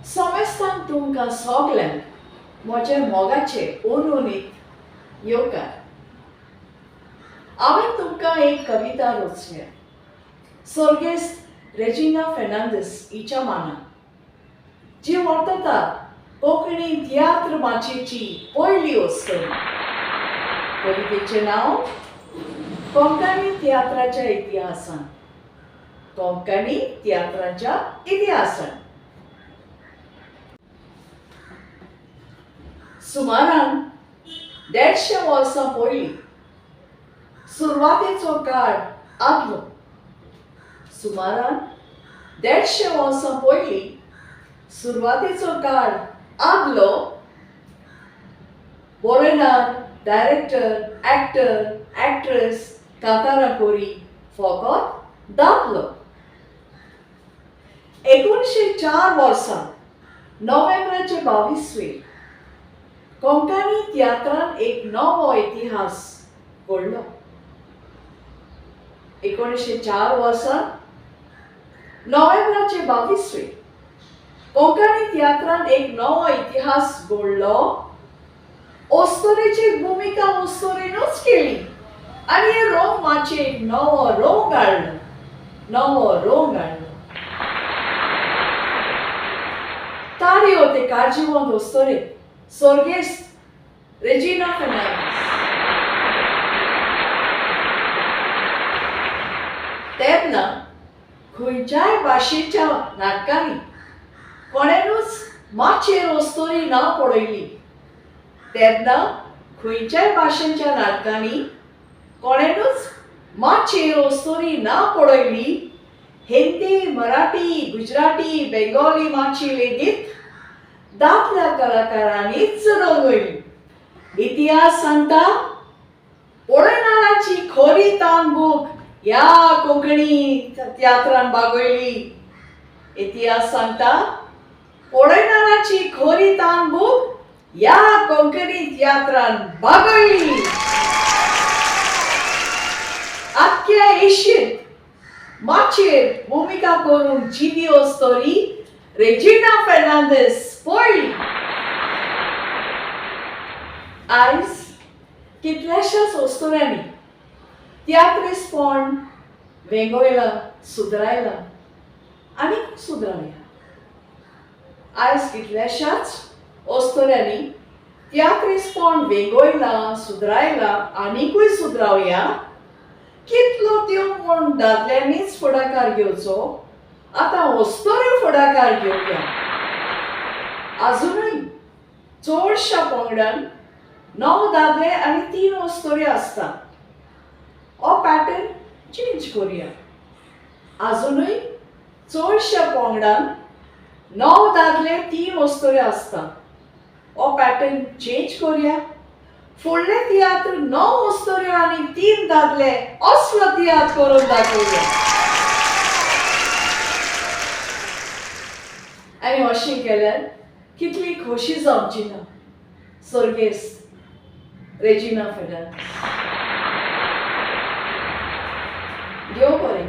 समेस्तांक तुमकां सगल्यांक म्हजे मोगाचे अनुनीत येवकार. हांवें तुमकां एक कविता रचल्या सर्गेस्त रेजिना फेर्नांदीस हिच्या मानान, जी वर्तता कोंकणी तियात्र माचयेची पयली अस्तोरी. कवितेचें नांव कोंकणी तियात्राच्या इतिहासान. कोंकणी तियात्राच्या इतिहासान. सुमारान 150 वर्सां पयलीं सुरवातेचो काळ आदलो. सुमारान 150 वर्सां पयलीं सुरवातेचो काळ आदलो. बरयणार, डायरेक्टर, ॲक्टर, ॲक्ट्रेस कातारां कोरी फकत दादलो. 1904 वर्सा नोव्हेंबराचे 22वेर कोंकणी तियात्रान एक नवो इतिहास घडलो. 1904 वर्सा नोव्हेंबराचे 22वेर कोंकणी तियात्रान एक नवो इतिहास घडलो. अस्तोरेची भुमिका अस्तोरेनूच केली आनी हे रंग माचयेक नवो रंग हाडलो. नवो रंग हाडलो. ताळयो ते काळजीवंत अस्तोरे सर्गेस्त रेजिना फेर्नांदीस. तेन्ना खंयच्याय भाशेच्या नाटकांनी कोणेनूच माचयेर अस्तोरी ना पळयली. तेन्ना खंयच्याय भाशेच्या नाटकांनी कोणेनूच माचयेर अस्तोरी ना पळयली. हिंदी, मराठी, गुजराती, बेंगोली माची लेगीत दादल्या कलाकारांनीच रंगयली. इतिहास सांगता पळयणाराची खरी तान भूक ह्या कोंकणी तियात्रान बागयली. इतिहास सांगता पळयणाराची खरी तान भूक ह्या कोंकणी तियात्रान बागयली. आख्ख्या एशियेंत माचयेर भुमिका करूंक जिवी अस्तोरी रेजिना फेर्नांदीस पयली. आयज कितल्याशाच अस्तोऱ्यांनी तियात्रिस्पण वेंगयलां, सुदरायलां आनी सुदरावया. आयज कितल्याशाच अस्तोऱ्यांनी तियात्रिस्पण वेंगयलां, सुदरायलां आनीकूय सुदरावया. कितलो त्यो म्हूण दादल्यांनीच फुडाकार घेवचो, आतां अस्तोऱ्यो फुडाकार घेवया. आजुनूय चडश्या पंगडान 9 दादले आनी 3 अस्तोऱ्यो आसता. हो पॅटर्न चेंज करुया. आजुनूय चडश्या पंगडान 9 दादले 3 अस्तोऱ्यो आसता. हो पॅटर्न चेंज करुया. फुडले तियात्र 9 अस्तोऱ्यो आनी 3 दादले असलो तियात्र करून दाखोवया. आनी अशें केल्यार कितली खोशी जावची ना सर्गेस्त रेजिना फेर्नांदीस. देव बरें.